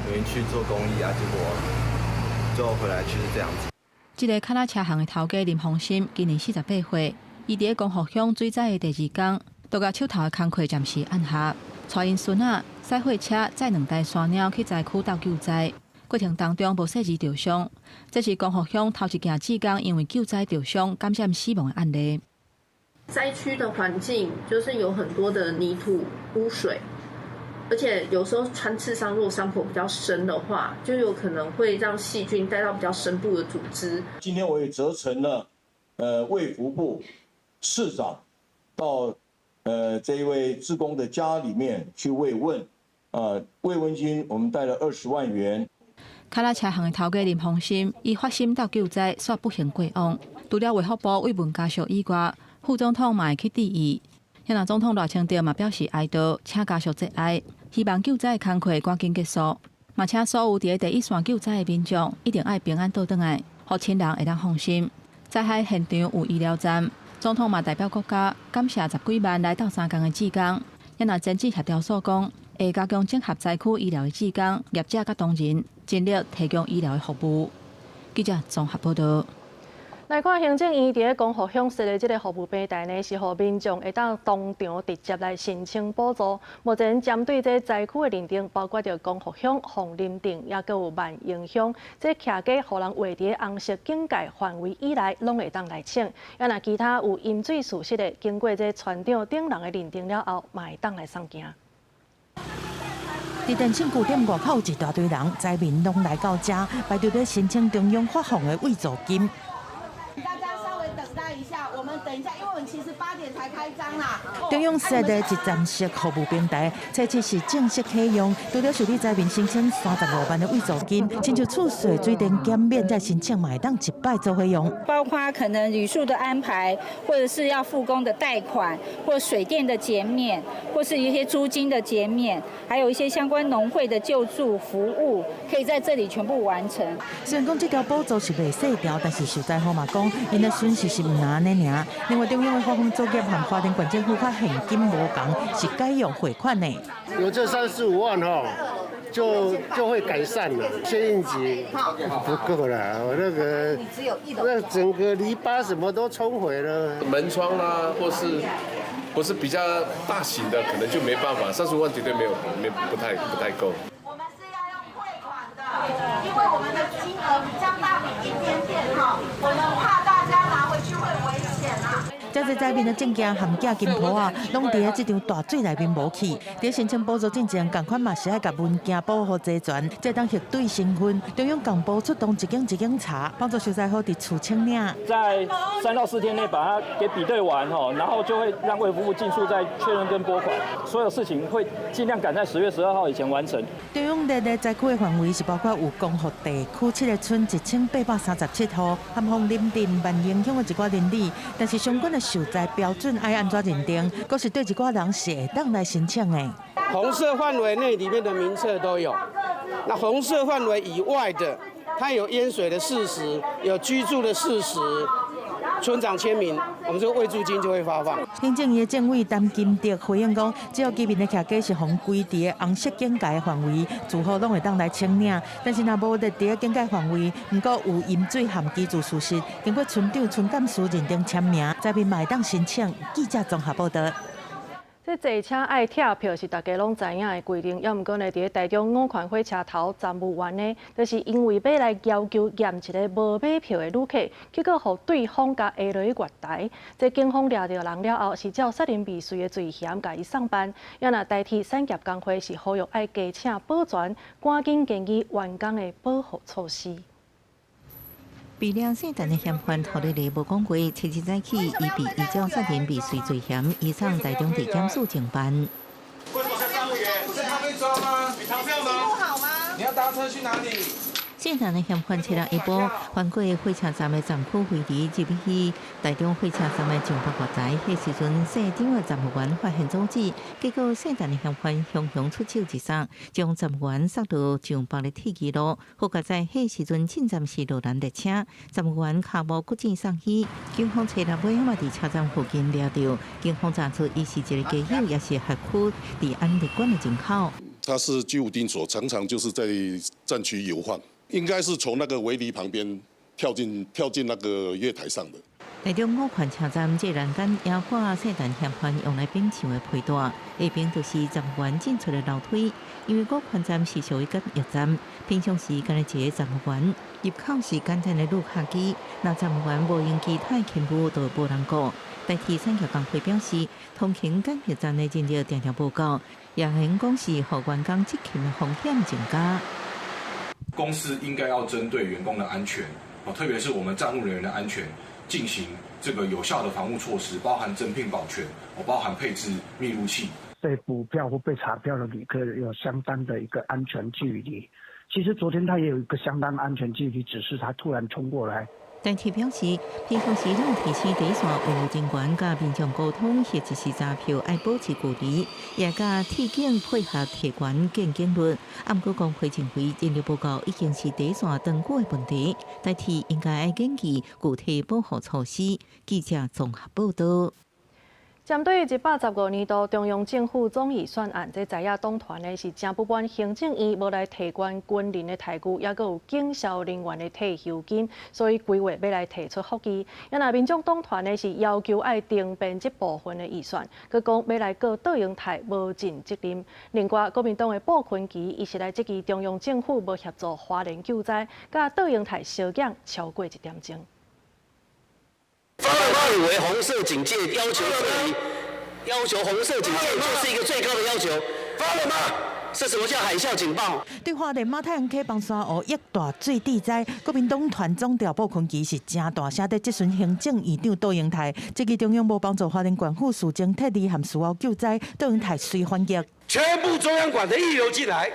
因為去做公益啊，結果最後回來卻是這樣子。這个跤踏車行的頭家林鴻心今年48歲，伊佇咧光復鄉水災的第二工，就共手頭的工課暫時按下，帶𪜶孫仔駛貨車載兩台山貓去災區鬥救災。過程當中無細膩著傷，這是光復鄉頭一件志工因為救災著傷感染死亡的案例。災區的環境就是有很多的泥土污水，而且有時候穿刺傷，如果傷口比較深的話，就有可能會讓細菌帶到比較深部的組織。今天我也責成了，衛福部次長到，這一位志工的家裡面去慰問，慰問金我們帶了20萬元。跤踏車行的頭家林鴻心，伊發心鬥救災，煞不幸過往。除了衛福部慰問家屬以外，副總統嘛會去致意。現任總統賴清德嘛表示哀悼，請家屬節哀，希望救災的工課趕緊結束。嘛請所有佇咧第一線救災的民眾，一定愛平安倒轉來，予親人會當放心。災害現場有醫療站，總統嘛代表國家感謝十幾萬來鬥相共的志工。也若前線協調所講，會加強整合災區醫療的志工、業者佮同仁，盡力提供醫療的服務。記者綜合報道。來看行政院佇咧光復鄉設的這个服務平台呢，是予民眾會當當場直接來申請補助。目前針對這災區的認定，包括著光復鄉、鳳林鎮，抑閣有萬榮鄉，這徛家予人畫佇咧紅色警戒範圍以內，攏會當來請。啊，若其他有淹水事實的，經過這村長等人的認定了後，嘛會當來送件。佇電信據點外口一大堆人，災民攏來到遮排隊咧申請中央發放的慰助金。大家稍微等待一下，我們等一下，因為我們其實8點才開張啦。中央設的一站式服務平台，初七是正式啟用。除了受理災民申請35萬的慰助金，親像厝稅、水電減免，這申請嘛會當一擺做伙用。包括可能旅宿的安排，或者是要復工的貸款，或水電的減免，或是一些租金的減免，還有一些相關農會的救助服務，可以在這裡全部完成。雖然講這條補助是袂細條，但是受災戶嘛講，𪜶的損失是毋但按呢爾。另外，中央的發放作業和花蓮縣政府發現金無仝，是改用匯款的。有這35萬吼，就會改善了。先應急不夠了，我那個那整個籬笆什麼都沖毀了，門窗啦，或是不是比較大型的，可能就沒辦法。35萬絕對沒有，沒不太夠。我們是要用匯款的，因為我們的金額比較大筆一點點哈，我們怕大家拿回去會危險啊。這濟災民的證件和寄金簿啊，攏佇咧這場大水內面無去。佇申請補助進前，仝款嘛是愛共文件保護齊全，才當核對身份。中央共部出動一間一間查，幫助受災戶佇厝清領。在3到4天內把它給比對完吼，然後就會讓衛福部盡速再確認跟撥款，所有事情會盡量趕在10月12號以前完成。中央列的災區的範圍是包括有光復地區7個村1837戶，和鳳林鎮萬榮鄉的一寡鄰里，但是相關的受災標準愛按怎認定？閣是對一寡人是會當來申請的。紅色範圍內裡面的名冊都有，那紅色範圍以外的，它有淹水的事實，有居住的事實，村長簽名，我們這個慰助金就會發放。行政院政委陳金德回應講，只要居民的徛家是予歸佇紅色警戒範圍，住戶攏會當來請領。但是若無列佇警戒範圍，毋過有淹水和居住事實，經過村長、村幹事認定簽名，災民嘛會當申請。記者綜合報道。這坐車愛拆票是大家攏知影的規定，抑毋過呢，佇咧台中五權火車頭站務員呢，就是因為欲來要求驗一个無買票的旅客，結果予對方共下落去月台。這警方掠著人了後，是照殺人未遂的罪嫌共伊送辦。抑若台鐵產業工會是呼籲愛加請保全，趕緊建議員工的保護措施。被掠聖誕的嫌犯逃離嚟無講過，七日早起，伊被依照殺人未遂罪嫌，移送台中地檢署偵辦。為什麼是站務員？是他被抓嗎？你逃票嗎？不好嗎？你要搭車去哪裡？聖誕的嫌犯初六下晡翻過火車站的站區圍籬入去台中火車站的上北月台，彼時陣現場的站務員發現阻止，結果聖誕的嫌犯雄雄出手一殺，將站務員殺到上北的鐵支路。好佳哉彼時陣進站是落難列車，站務員跤步骨折送醫，警方初六尾嘛佇車站附近掠著，警方查出伊是一個街友，也是轄區治安列管的人口。他是居無定所，常常就是在站區遊晃。應該是從那個圍籬旁邊跳進那個月台上的。台中五權車站這欄杆也掛聖誕嫌犯用來綁牆的皮帶，下邊就是站員進出的樓梯。因為五權站是屬於檢疫站，平常時干焦一個站員，入口是簡單的錄卡機，若站員無用其他勤務，就無人顧。台鐵產業工會表示，通勤檢疫站的人力定定無夠，也顯講是予員工執勤的風險增加。公司應該要針對員工的安全，特別是我們站務人員的安全，進行這個有效的防護措施，包含增聘保全，包含配置密錄器。被補票或被查票的旅客有相當的一個安全距離。其實昨天他也有一個相當安全距離，只是他突然衝過來。台鐵表示，平常時攏提醒第一線有人員佮民眾溝通，或者是查票愛保持距離，也佮鐵警配合提懸建警率。啊，毋過工會認為人力無夠已經是第一線長久的問題，台鐵應該愛研究具體保護措施。記者綜合報道。針對115年度中央政府總預算案，這在野黨團呢是誠不滿行政院無來提懸軍人的待遇，抑閣有警消人員的退休金，所以規劃欲來提出覆議。啊若民眾黨團呢是要求愛停編這部分的預算，閣講欲來告卓榮泰無盡責任。另外，國民黨的傅崐萁伊是來質疑中央政府無協助花蓮救災，佮卓榮泰相減超過一點鐘。發了為紅色警戒，要求撤離，要求紅色警戒就是一個最高的要求。發了嗎？這什麼叫海嘯警報？對花蓮馬太鞍溪崩山湖一大水致災，國民黨團總召傅崐萁是誠大聲佇質詢行政院長卓榮泰，質疑中央無幫助花蓮縣府事前撤離和事後救災，卓榮泰隨反擊。全部中央管的溢流進來，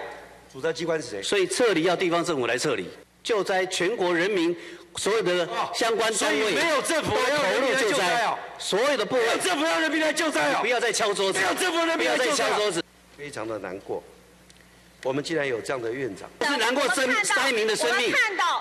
主責機關是誰？所以撤離要地方政府來撤離，救災全國人民。所有的相關單位沒有政府都投入救災，所有的部位政府要人民來救災，不要再敲桌子，沒有政府人民來救災，不要再敲桌子，非常的難過。我們既然有這樣的院長，是難過災民的生命，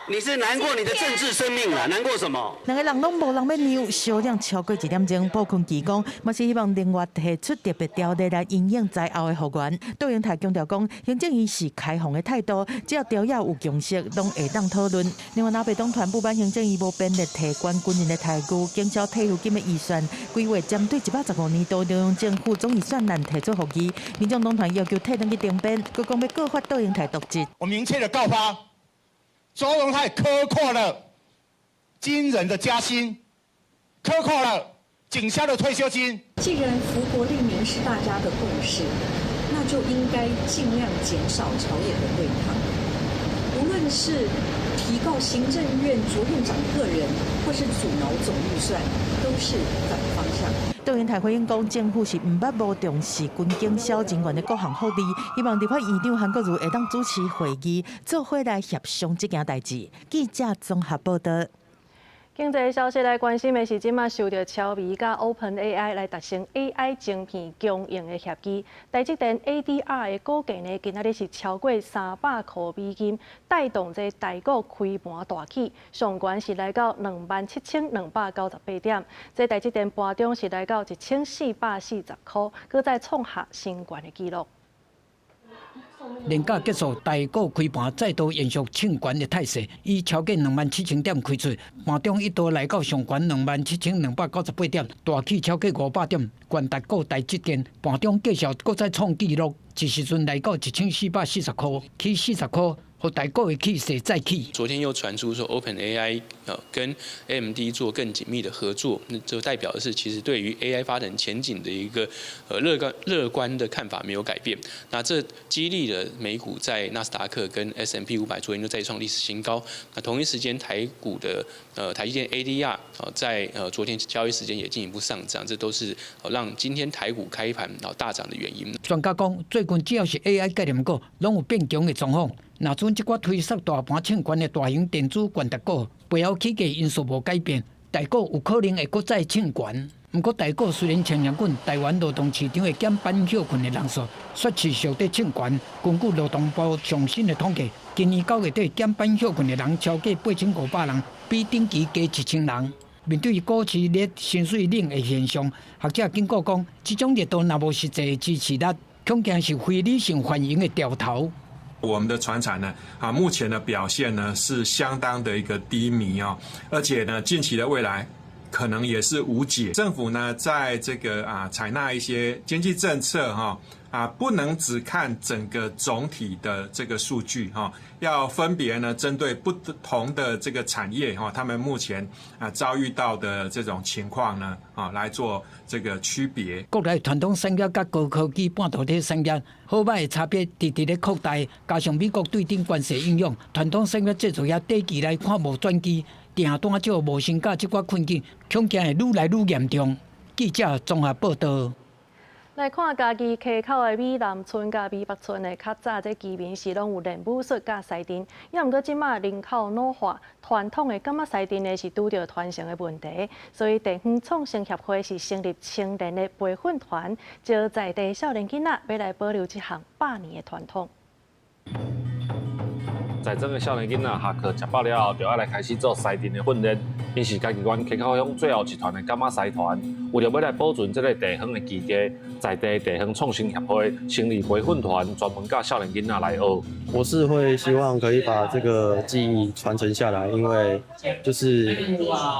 你是難過你的政治生命啊？難過什麼？兩个人攏無人欲讓，相攉超過一點鐘。傅崐萁講，嘛是希望另外提出特別條例來因應災後的復原。卓榮泰強調講，行政院是開放的態度，只要朝野有共識，攏會當討論。另外，藍白黨團不滿行政院無編列提懸軍人的待遇、警消退休金的預算，規劃針對115年度中央政府總預算案提出覆議。民眾黨團要求退轉去重編，閣講欲告發卓榮泰瀆職。我明確的告發，卓榮泰克扣了軍人的加薪，克扣了警消的退休金。既然福國利民是大家的共識，那就應該盡量減少朝野的對抗。無論是提告行政院卓院長個人，或是阻撓總預算，都是反方向。卓榮泰回應講，政府是毋捌無重視軍警消人員的各項福利，希望立法院長韓國瑜會當主持會議，做伙來協商這件代誌。記者綜合報道。經濟消息來關心的是，這馬受著超微佮 Open AI 來達成 AI 晶片供應的協議。台積電 ADR 的股價呢，今仔日是超過300塊美金，帶動這台股開盤大起，上懸是來到27,298點。這台積電盤中是來到1440塊，閣再創下新懸的紀錄。連假結束，台股開盤再度延續衝懸的態勢，以超過27,000點開出，盤中一度來到上懸27,298點，大起超過500點，懸達股台積電盤中繼續閣再創紀錄，這時陣來到1440塊，起40塊。予台股的氣勢再起。昨天又傳出說 OpenAI 跟 AMD 做更緊密的合作，那就代表的是其實對於 AI 發展前景的一個樂觀的看法沒有改變。那這激勵了美股在納斯達克跟 S&P 500昨天就再創歷史新高。那同一時間台股的台積電 ADR 在昨天交易時間也進一步上漲，這都是讓今天台股開盤大漲的原因。專家講，最近只要是 AI 概念股，攏有變強的狀況。若准這寡推捒大盤衝懸的大型電子權值股背後起價因素無改變，台股有可能會閣再衝懸。毋過台股雖然衝遮緊，台灣勞動市場的減班歇睏的人數卻持續佇衝懸。根據勞動部上新的統計，今年9月底減班歇睏的人超過8500人，比頂期加1000人。面對股市熱、薪水冷的現象，學者警告講，這種熱度若無實際支持力，恐驚是非理性反應的兆頭。我們的傳產呢，目前的表現呢是相當的一個低迷哦，而且呢，近期的未來可能也是無解。政府呢，在這個採納一些經濟政策哈，不能只看整個總體的這個數據哈，要分別呢針對不同的這個產業哈，他們目前遭遇到的這種情況呢，來做這個區別。國內傳統產業佮高科技半導體產業好䆀的差別直直咧擴大，加上美國對頂關稅影響，傳統產業製造業短期來看無轉機，訂單少無成交，這寡困境恐驚會愈來愈嚴重。記者綜合報道。來看嘉義溪口的美南村佮美北村的較早，這居民是攏有練武術佮獅陣，抑毋過這馬人口老化，傳統的柑仔獅陣呢是拄著傳承的問題，所以地方創生協會是成立青年的培訓團，招在地少年囡仔欲來保留這項百年的傳統。在這個少年囡仔下課食飽了後，就愛來開始做獅陣的訓練。𪜶是嘉義縣溪口鄉最後一團的柑仔獅團，為著欲來保存這个地方的技藝，在地地方創生協會成立培訓團，專門教少年囡仔來學。我是會希望可以把這個技藝傳承下來，因為就是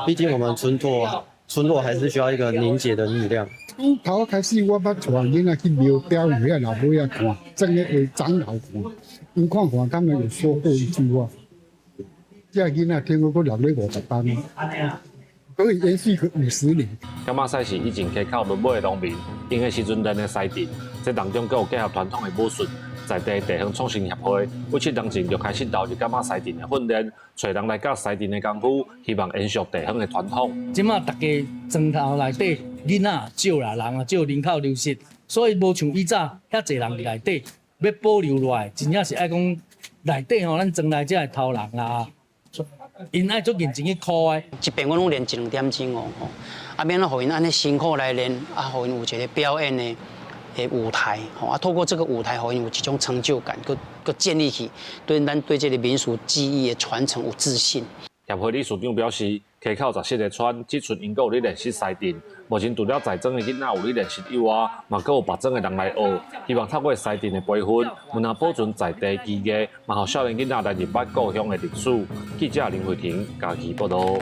畢竟我們村落還是需要一個凝結的力量。從頭開始，我捌帶囡仔去廟表演，遐老母仔看，正咧為長老看，𪜶看看，他們有說過一句話：這囡仔聽講閣留咧50班，可以延續個50年。柑仔獅是以前溪口落尾的農民，𪜶彼時陣練的獅陣，這當中閣有結合傳統的武術。在地地方創生協會，為7年前就開始投入柑仔獅陣的訓練，揣人來教獅陣的功夫，希望延續地方的傳統。這馬逐家莊頭內底囡仔少啦，人啊少，人口流失，所以無像以早遐濟人佇內底，欲保留落來，真正是愛講內底吼，咱莊內遮的頭人啊，𪜶愛足認真去苦的。這邊我攏練一兩點鐘哦，吼，啊，免予𪜶按呢辛苦來練，啊，予𪜶有一個表演的舞台，吼，啊，透過這個舞台，予𪜶有一種成就感，閣閣建立起對咱對這個民俗技藝的傳承有自信。協會理事長表示，溪口17個村，這陣𪜶閣有咧練習獅陣。目前除了在莊的囡仔有咧練習以外，嘛閣有別莊的人來學。希望透過獅陣的培訓，毋但保存在地技藝，嘛予少年囡仔來認捌故鄉的歷史。記者林慧婷嘉義報導。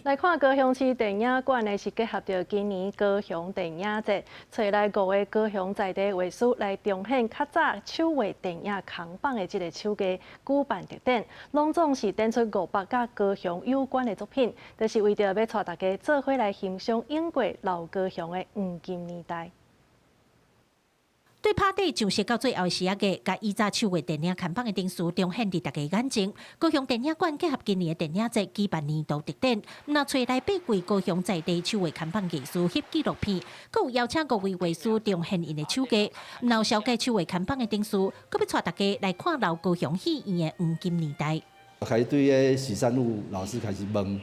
來看高雄市電影館呢，是結合著今年高雄電影節，揣來五个高雄在地畫師來重現較早手畫電影扛棒的這个手藝，舉辦特展，攏總是展出500佮高雄有關的作品，就是為著欲帶大家做伙來欣賞影過老高雄的黃金年代。對拍底上色到最後時仔個，共以早手畫電影看板的程序重現佇大家眼前。高雄電影館結合今年的電影節舉辦年度特展，毋但揣來八位高雄在地手畫看板藝師翕紀錄片，閣有邀請五位畫師重現𪜶的手藝，毋但有紹介手畫看板的程序，閣欲帶大家來看老高雄戲院的黃金年代。開始對彼許善祿老師開始問，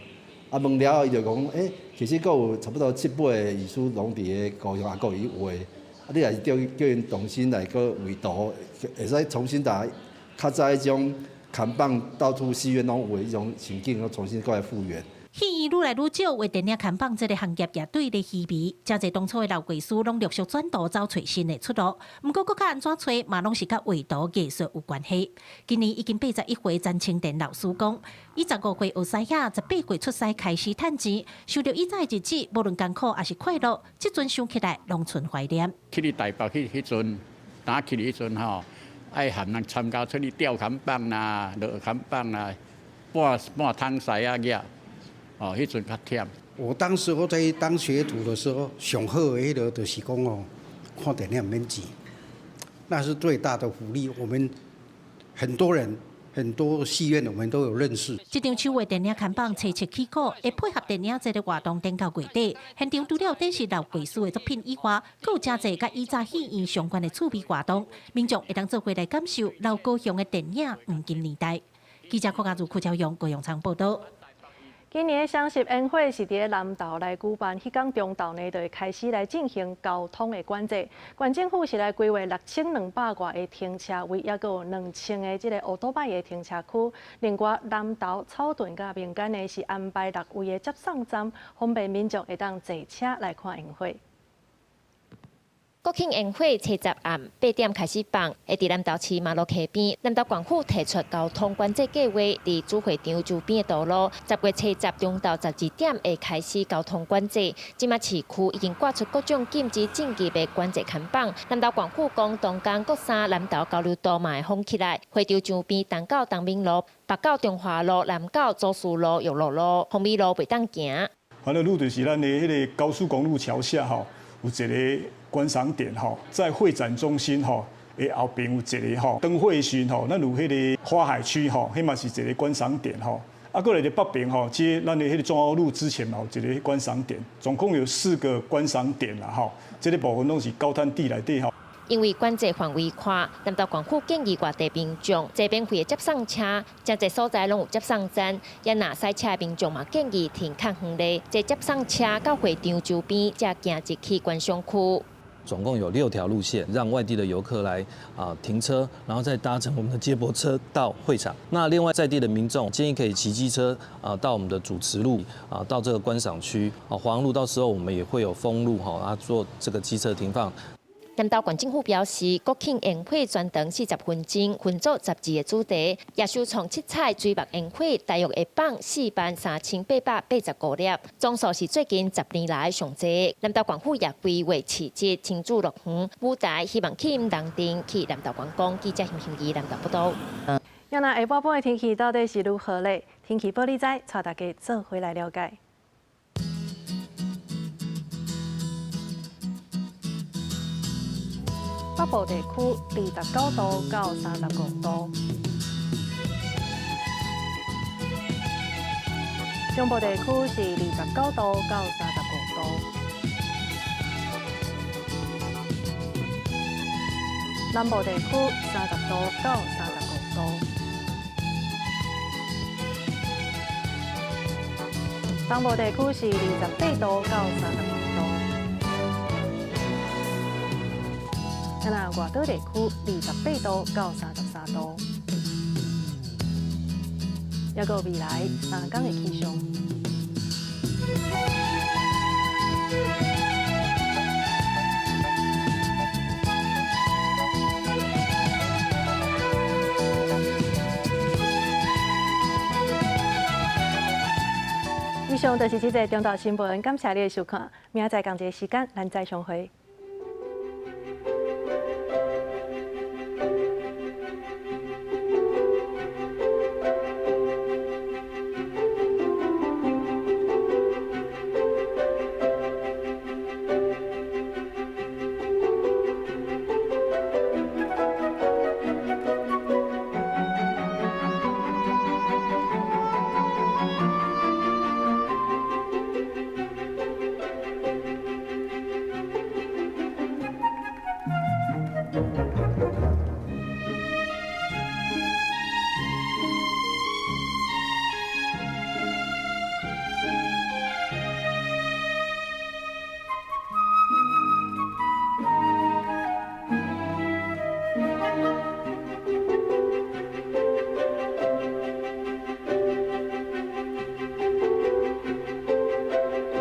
啊問了後，伊就講，其實閣有差不多七八個藝師攏佇个高雄，也閣有去畫。啊，你若是叫叫𪜶重新來閣繪圖，會使重新共較早彼種看板到處戲院攏有的彼種情景，閣重新閣來復原。戲院愈來愈少，畫電影看板這个行業也對咧稀微。誠濟當初的老藝師攏陸續轉途走揣新的出路。毋過閣較按怎揣，嘛攏是佮畫圖藝術有關係。今年已經81歲，詹清田老師講，伊15歲學獅仔，18歲出師開始趁錢，想著以早的日子，無論艱苦抑是快樂，這陣想起來攏存懷念。去佇台北去彼陣，當去彼陣吼，愛含人參加出去吊看板啦、落看板啦、半半桶獅仔額。哦，彼陣較忝。我當時我在當學徒的時候，上好的彼个就是講哦，看電影毋免錢，那是最大的福利。我們很多人很多戲院我們都有認識。這場手畫電影看板初七起鼓，會配合電影節的活動，展到月底。現場除了展示老藝師的作品以外，閣有誠濟佮以早戲院相關的趣味活動，民眾會當做伙來感受老高雄的電影黃金年代。記者郭家如、柯昭勇、高永昌報道。今年的雙十煙火是佇南投來舉辦，彼天中晝呢就會開始來進行交通的管制。縣政府是來規劃6200外个停車位，抑閣有2000个這個烏多擺的停車區。另外，南投草屯佮民間呢是安排6位的接送站，方便民眾會當坐車來看煙火。國慶煙火初十暗8點開始放，會佇南投市馬路溪邊。南投縣府提出交通管制計劃，佇主會場周邊的道路，10月初十中晝12點會開始交通管制。這馬市區已經掛出各種禁止進入的管制看板。南投縣府講，當天國三南投交流道嘛會封起來，會場周邊東到東明路、北到中華路、南到祖師路、玉露路、鳳美路袂當行。環樂路就是咱的彼个高速公路橋下吼，有一个觀賞點吼，在會展中心吼的後邊有一個吼燈會時吼，咱有彼个花海區吼，彼嘛是一個觀賞點吼。啊，閣來佇北邊吼，這咱的彼个中央路之前嘛有一個觀賞點，總共有4個觀賞點啦吼。這个部分攏是高灘地內底吼。因為管制範圍寬，南投縣府建議外地民眾坐免費的接送車，誠濟所在攏有接送站。也若駛車的民眾嘛建議停較遠咧，坐接送車到會場周邊，才行入去觀賞區。總共有6條路線，讓外地的遊客來停車，然後再搭乘我們的接駁車到會場。那另外在地的民眾建議可以騎機車到我們的主慈路到這個觀賞區黃路，到時候我們也會有封路哈，做這個機車停放。南投縣政府表示，國慶煙火全長40分鐘，分做12個主題，也首創七彩水墨煙火，大約會放43885粒，總數是最近10年來上濟。南投縣府也規劃市集、親子樂園、舞台，希望吸引人陣去南投觀光。記者邢欣怡南投報道。那下晡晡的天氣到底是如何咧？天氣報你知，帶大家做伙來了解。北部地區29度到35度，中部地區是29度到35度，南部地區30度到35度，東部地區是28度到35度。那外島地區28度到33度，抑阁未來3天的氣象。以上就是這節中晝新聞，感謝你的收看，明仔載仝一个時間，咱再相會。